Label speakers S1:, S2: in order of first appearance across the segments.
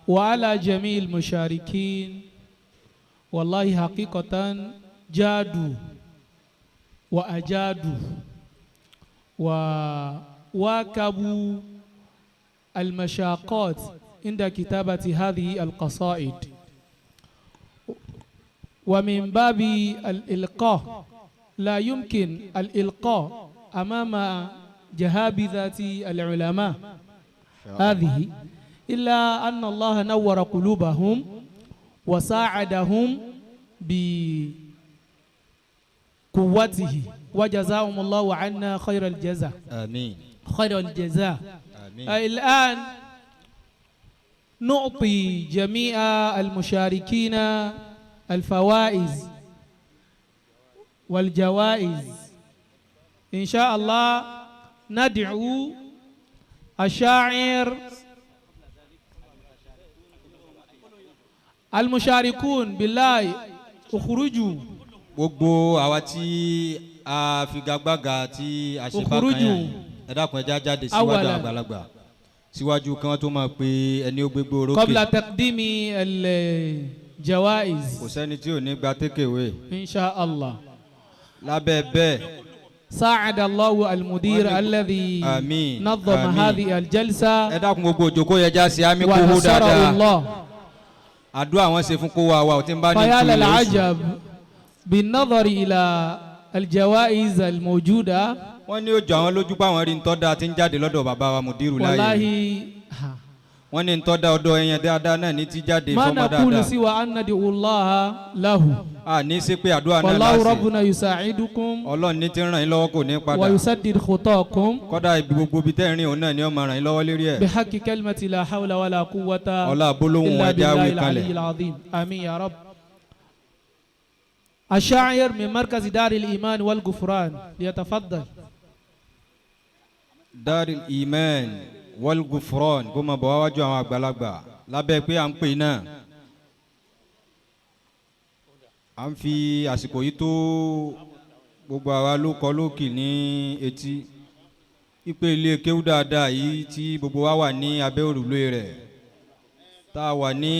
S1: وعلى جميع المشاركين والله حقيقة جادوا وأجادوا وواكبوا المشاقات عند كتابة هذه القصائد. ومن باب الإلقاء لا يمكن الإلقاء أمام جهابذة العلماء هذه إلا أن الله نور قلوبهم وساعدهم بقوته وجزاهم الله عنا خير الجزاء.
S2: آمين.
S1: خير الجزاء.
S2: آمين.
S1: الآن نعطي جميع المشاركين الفوائز والجوائز إن شاء الله. ندعو الشاعر المشاركون بالله اخرجوا.
S2: Gbogbo àwa tí a figagbága tí a ṣe bákan
S1: Ukhruju.
S2: Yẹn ẹ dákun ẹ já jáde síwájú
S1: Awwalan.
S2: Àgbàlagbà síwájú kí wọ́n tó máa pe ẹni ó gbégbó orókè.
S1: قبل تقديم الجوائز.
S2: Kò sẹ́ni tí ò ní gba takeaway.
S1: إن شاء الله.
S2: Lábẹ́ bẹ́ẹ̀.
S1: ساعد الله المدير الذي
S2: آمين.
S1: نظم
S2: آمين.
S1: هذه الجلسة
S2: Ẹ dákun gbogbo òjòkó yẹn já sí àmì kóhó
S1: ونصره
S2: dáadáa.
S1: الله.
S2: Àdúrà wọn ṣe fún kó wa wa ò tí ń bá ní
S1: فيا
S2: tu oṣù.
S1: للعجب بالنظر إلى الجوائز الموجودة.
S2: Wọ́n ní ó jọ àwọn lójú pé àwọn rí ntọ́ da tí ń jáde lọ́dọ̀ bàbá wa mùdírù láàyè.
S1: والله
S2: Wọ́n ní ntọ́ da ọ̀dọ̀ ẹ̀yẹn dáadáa náà ní ti jáde
S1: ما
S2: fọmọ
S1: نقول
S2: dáadáa.
S1: سوى أن ندعو الله له.
S2: A ní sí pé àdúrà náà
S1: والله
S2: láṣẹ.
S1: ربنا يساعدكم
S2: Ọlọ́run ní ti ń ràn yín lọ́wọ́ kò ní padà.
S1: ويسدد خطاكم.
S2: Kọ́dà ibi gbogbo ibi tẹ́ ń rìn òun náà ni ó máa ràn yín lọ́wọ́ lérí ẹ̀.
S1: بحق كلمة لا حول ولا قوة
S2: Ọlá gbólóhùn
S1: إلا
S2: ẹja
S1: بالله
S2: wí
S1: العلي
S2: kalẹ̀.
S1: العظيم. آمين يا رب. الشاعر من مركز دار الإيمان والغفران ليتفضل.
S2: Daril Iman wal Gufran kó máa bọ̀ wá wájú àwọn àgbàlagbà lábẹ́ pé à ń pè náà. À ń fi àsìkò yìí tó gbogbo àwa ló kọ lókì ní etí. Ipe ilé kéwú dáadáa yìí tí gbogbo wa wà ní abẹ́ òrùlé rẹ̀ tá a wà ní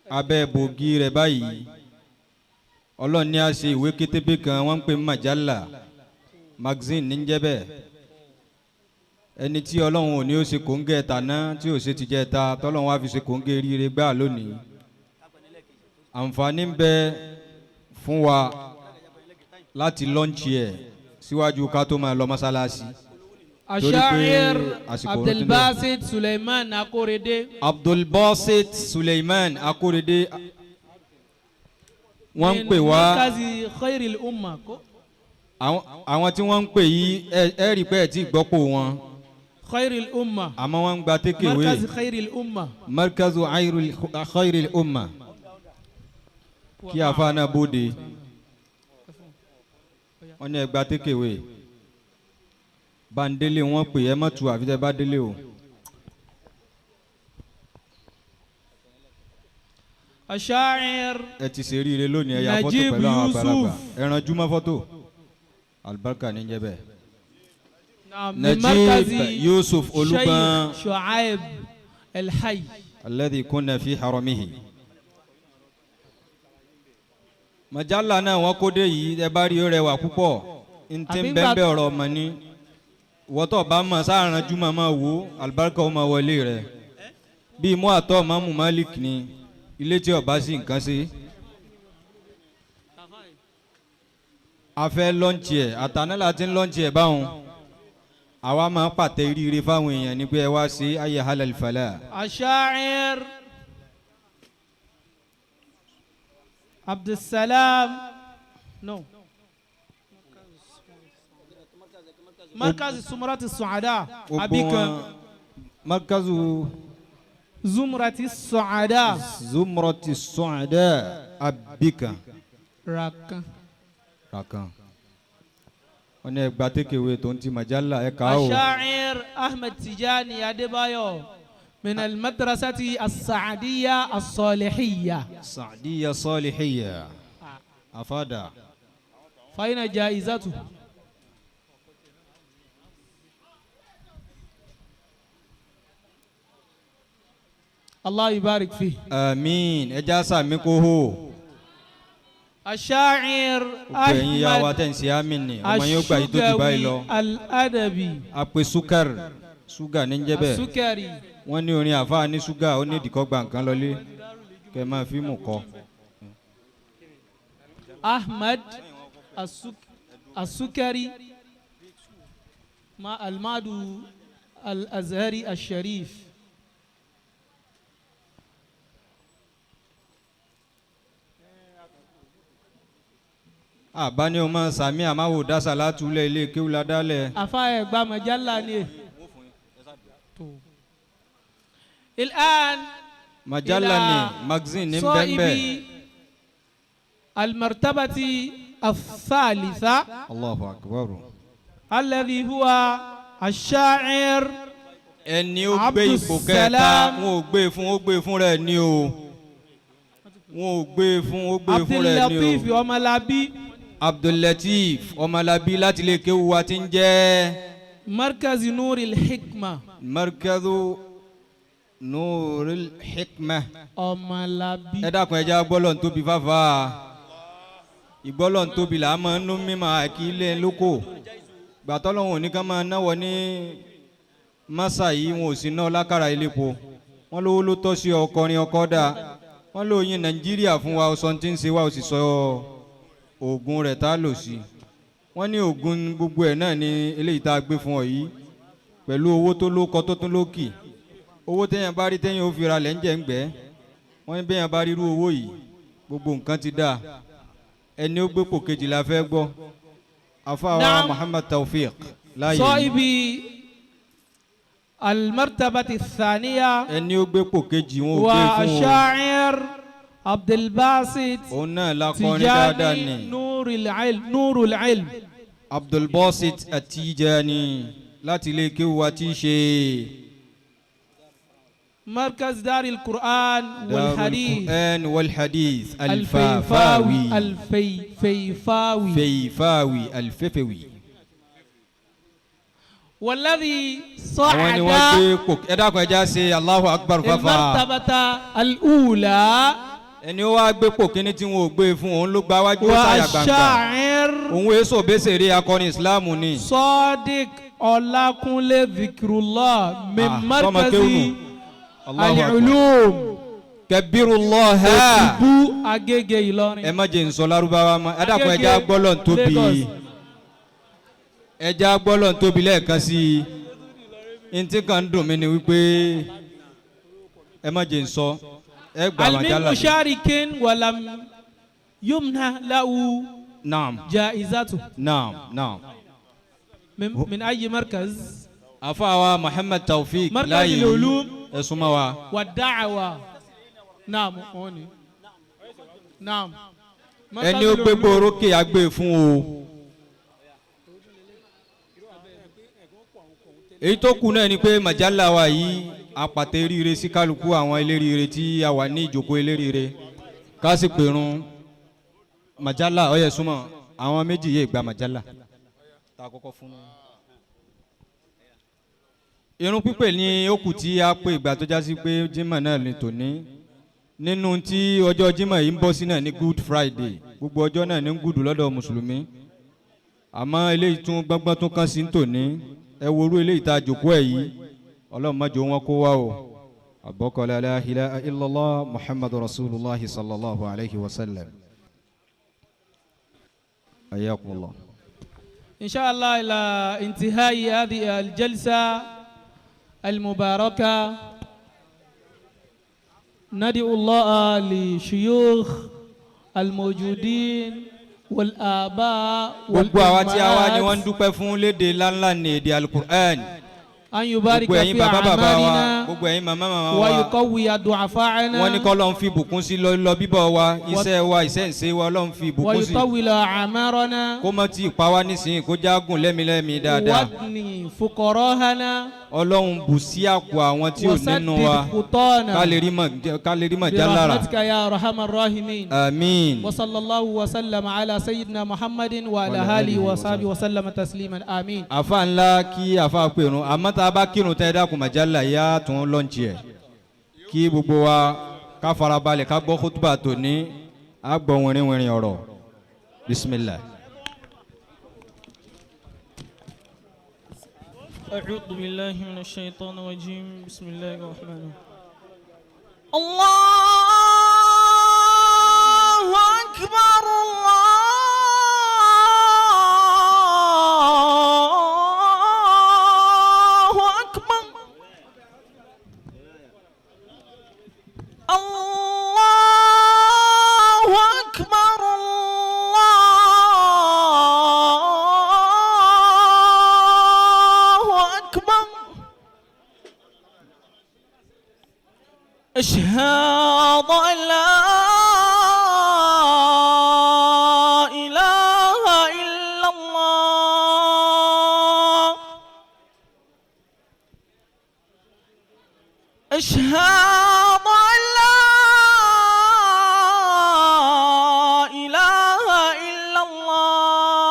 S2: abẹ́ bògì rẹ̀ báyìí. Ọlọ́run ní a ṣe ìwé kétébé kan wọ́n ń pè ní Majalla magazine ní jẹ́ bẹ́ẹ̀. Ẹni tí Ọlọ́run ò ní ó ṣe kòńgẹ́ tàná tí ò ṣe ti jẹ́ ta tọ́lọ́run wá fi ṣe kòńgẹ́ ríire gbáà lónìí. Àǹfààní ń bẹ fún wa láti lọ́ǹchì ẹ̀ síwájú ká tó máa lọ mọ́sálásí. Torí pé
S1: الشاعر
S2: àsìkò
S1: عبد
S2: òun ti ń lọ.
S1: الباسط سليمان أكوريدي.
S2: Abdulbasit Suleiman Akorede wọ́n ń
S1: من
S2: pè wá.
S1: مركز خير الأمة.
S2: Àwọn tí wọ́n ń pè yìí ẹ rí pé ẹ ti gbọ́pò wọn.
S1: خير الأمة.
S2: Àmọ́ wọ́n ń gba takeaway.
S1: مركز خير الأمة.
S2: Markazu Khairil Umma kí afa náà bóde wọ́n ní ẹ gba takeaway. Bandele wọ́n pè ẹ má tu àfi tẹ́ bá délé o.
S1: الشاعر
S2: Ẹ ti ṣe ríire lónìí ẹ ya fọ́tò
S1: Najib
S2: pẹ̀lú àwọn àgbàlagbà.
S1: Yusuf.
S2: Ẹ ranjú mọ́ fọ́tò alibarika ní jẹ́ bẹ́ẹ̀.
S1: نعم من
S2: Najib
S1: مركز
S2: Yusuf Olúgbọ́n.
S1: شيخ شعيب الحي.
S2: Alladhi kunna fi haramihi. Majalla náà wọ́n kó dé yìí ẹ bá rí ó rẹwà púpọ̀ n tí ń
S1: Àbí
S2: bẹ́ẹ̀ bẹ́ẹ̀ ọ̀rọ̀ ọmọ ni wọ́tọ̀ bá mọ̀ sáàrán júmọ̀ máa wò alibarika ó máa wọlé rẹ̀ bíi mú àtọ́ Imamu Malik ni ilé tí ọba sí nǹkan sí. A fẹ́ lọ́ǹtì ẹ̀ àtàná la ti ń lọ́ǹtì ẹ̀ báwọn àwa máa ń pàtẹ ríire fáwọn èèyàn ní pé ẹ wá sí ayé halal fala.
S1: الشاعر عبد السلام نو مركز زمرة السعداء.
S2: Gbogbo
S1: أبيك
S2: wọn markazu
S1: زمرة السعداء.
S2: Zumrati suada abika.
S1: رك
S2: Rakan wọn ní ẹgbàá tékèwé tó ń ti majalla ẹ kà á o.
S1: الشاعر أحمد تجاني أديبايو من المدرسة السعدية الصالحية.
S2: Sadiya salihiya afada.
S1: فأين جائزته؟ الله يبارك فيه.
S2: Àmín. Ẹja sàmì kó hó.
S1: الشاعر
S2: Gbogbo ẹ̀yin ya wa
S1: أحمد
S2: tẹ̀ ń ṣe àmín ni ọmọ yóò gbà yìí tó ju báyìí lọ.
S1: الشقوي الأدبي.
S2: Àpè sukar, ṣúgà ní jẹ́ bẹ́ẹ̀.
S1: السكري.
S2: Wọ́n ní orin àfáà ní ṣúgà, ó ní ìdíkọ́ gba nǹkan lọlé kẹ́ máa fi mú kọ́.
S1: أحمد السكري مع المادو الأزهري الشريف.
S2: Àbá ní o máa sàmì àmáwò dásà látúlẹ̀ ilé kéwúlá dálẹ̀.
S1: Afa ẹgbà mọ̀jálá ni الآن.
S2: Majalla ni magazine ní bẹ́ẹ̀.
S1: صاحب المرتبة الثالثة
S2: Allahu akbar.
S1: الذي هو الشاعر
S2: Ẹni ó gbé ipò kẹta,
S1: Abdulsalam.
S2: wọn ò gbé fún, ó gbé fún rẹ̀ ní o, wọn ò gbé fún, ó gbé fún rẹ̀ ní
S1: Abdul Latif
S2: o.
S1: Ọmọlábí.
S2: Abdulateef Ọmọlábí láti lè kéwu wa ti ń jẹ́
S1: مركز نور الحكمة.
S2: Markazu Nurul Hikmah.
S1: Ọmọlábí.
S2: Ẹ dákun, ẹ jẹ́ gbọ́lọ̀ ń tóbi fáfá, ìgbọ́lọ̀ ń tóbi là á máa ń nú mímọ́ àkí ilé lóko gbàtọ́lọ́hún òní ká máa náwó ní masa yìí, wọn ò sì ná lákàrà ilépo wọn lówó ló tọ́ sí ọkọrin ọkọ dáa, wọn lóyin Nàìjíríà fún wa, ọsàn tí ń ṣe wa, ó sì sọ oògùn rẹ̀ tá a lò sí. Wọ́n ní oògùn gbogbo ẹ̀ náà ní eléyìí tá a gbé fún ọ yìí pẹ̀lú owó tó lóko tó tún lókì, owó téèyàn bá rí téèyàn ó fi ra lẹ̀ ń jẹ́ ń gbẹ́. Wọ́n ní béèyàn bá rí irú owó yìí, gbogbo nǹkan ti dáa. Ẹni ó gbépò kejì la fẹ́ gbọ́, afáwa
S1: Naam.
S2: Muhammad Tawfiq láàyè yìí.
S1: صاحب المرتبة الثانية
S2: Ẹni ó gbépò kejì, wọn ò gbé fún o.
S1: والشاعر عبد الباسط
S2: Òun náà la kọrin dáadáa
S1: تجاني
S2: ni.
S1: نور العلم، نور العلم.
S2: Abdulbasit Atijani láti ilé kéwu wa tí í ṣe
S1: مركز دار القرآن والحديث.
S2: Darul Quran wal Hadith.
S1: الفيفاوي.
S2: Alfafawi.
S1: الفيفاوي.
S2: Feifawi, Alfefewi.
S1: والذي
S2: Àwọn ni wọ́n
S1: صعد
S2: gbé pò. Ẹ dákun, ẹ já ṣe Allahu Akbar fáfá.
S1: المرتبة الأولى.
S2: Ẹni ó wá gbé pò kíní tí wọn ò gbé fún, òun ló gba wájú, ó sáyà gbangba.
S1: والشاعر
S2: Òun èso bẹ́sẹ̀rẹ̀ akọrin Ìsìláàmù ni.
S1: صادق Ọlákúnlé Zikrullah من
S2: Ah,
S1: مركز
S2: sọmọ kéwù. Allahu Akbar.
S1: العلوم.
S2: Kabirullah.
S1: Òtúbú Agége Ìlọrin.
S2: Ẹ má jẹ́ nsọ lárúbáwá mọ́. Ẹ dákun, ẹ já gbọ́lọ̀ ń tóbi.
S1: Lagos.
S2: Ẹ já gbọ́lọ̀ ń tóbi lẹ́ẹ̀kan sí i. Ntí kan dùn mí ni wípé ẹ má jẹ́ nsọ ẹ gbà
S1: هل من
S2: màjálà.
S1: مشارك ولم يمنح له
S2: Naam.
S1: جائزته؟
S2: Naam, naam.
S1: من أي مركز؟
S2: Àfàwà Muhammad Taofik
S1: Markaz
S2: láàyè
S1: al-Ulum.
S2: ẹ súnmọ́ wa.
S1: والدعوة. نعم، هوني. نعم.
S2: Ẹni ó gbégbó orókè agbé fún o. Èyí tó kù náà ni pé màjálà wa yìí apàtẹ ríire sí kálukú àwọn eléríire tí a wà ní ìjókòó eléríire ká sì pèrún màjálà ọyẹ súnmọ́ àwọn méjì yéé gba màjálà. Tá a kọ́kọ́ fún un. Irun pípè ní ó kù tí a pè ìgbà tó já sí pé Jímọ̀ náà ni tòní, nínú tí ọjọ́ Jímọ̀ yìí ń bọ́ sí náà ní Good Friday. Gbogbo ọjọ́ náà ní gùdù lọ́dọ̀ mùsùlùmí, àmọ́ eléyìí tún gbọ́ngbọ́n tún kàn sí tòní. Ẹ wo orú eléyìí tá a jòkó ẹ̀ yìí, Ọlọ́run má jẹ́ wọn kó wá o. Àbọ̀kọ́lá la ilaha illallah Muhammadu rasulillah sallallahu alayhi wa sallam. Ayakumullah.
S1: إن شاء الله إلى انتهاء هذه الجلسة المباركة ندعو الله لشيوخ الموجودين والآباء
S2: Gbogbo àwa tí a wá ni wọ́n ń
S1: والأمهات
S2: dúpẹ́ fún léde ńláńlá ní èdè alukur'an.
S1: أن يبارك
S2: Gbogbo ẹ̀yin
S1: في
S2: bàbá bàbá wa,
S1: أعمالنا
S2: gbogbo ẹ̀yin màmá màmá wa,
S1: ويقوي
S2: wọ́n ní
S1: ضعفاءنا
S2: kọ́ lọ́n fi bùkún sí lọ bíbọ̀ wa, iṣẹ́ wa, iṣẹ́ ìṣe wa, Ọlọ́run fi bùkún sí.
S1: ويطول أعمارنا
S2: Kó má ti pa wá nísìnyí, kó jágùn lẹ́mílẹ́mí dáadáa.
S1: واغني فقراءنا
S2: Ọlọ́run bù sí àpò àwọn tí ò nínú
S1: وسدد
S2: wa, ká
S1: خطانا
S2: lè rí mọ̀, ká lè rí mọ̀ jálára.
S1: برحمتك يا أرحم الراحمين.
S2: Àmín.
S1: وصلى الله وسلم على سيدنا محمد وعلى
S2: وعلى
S1: آله
S2: آله
S1: وصحبه وسلم تسليما، آمين.
S2: Àfa ńlá kí àfa pèrún, àmọ́ tá a bá kírun tẹ́ ẹ dákun, màjálà yá tún lọ́ǹtì ẹ̀. Kí gbogbo wa ká farabalẹ̀ ká gbọ́ kútùbà tòní, á gbọ́ wìrìwìrì ọ̀rọ̀. Bisimilah.
S3: أعوذ بالله من الشيطان الرجيم. بسم الله الرحمن الرحيم. الله أكبر، الله أكبر، الله أكبر، الله أكبر. أشهد أن لا إله إلا الله. أشهد أن لا إله إلا الله.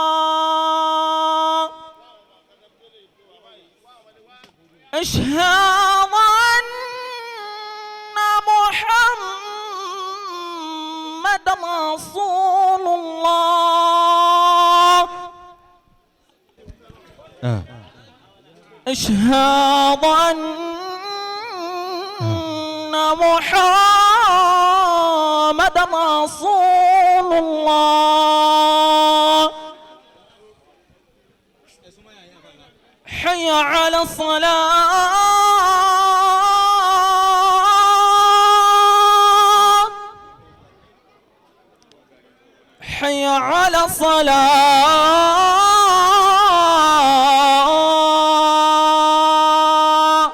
S3: أشهد أن محمد رسول الله. أشهد أن محمد رسول الله. حي على الصلاة، حي على الصلاة،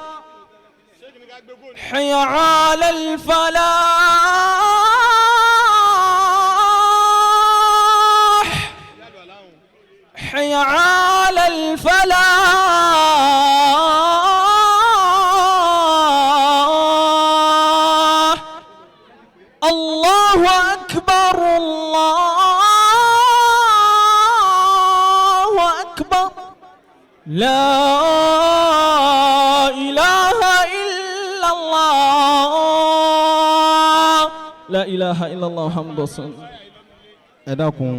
S3: حي على الفلاح، حي على الفلاح. الله أكبر، الله أكبر، لا إله إلا الله، لا إله إلا الله محمد رسول الله.
S2: Ẹ dákun.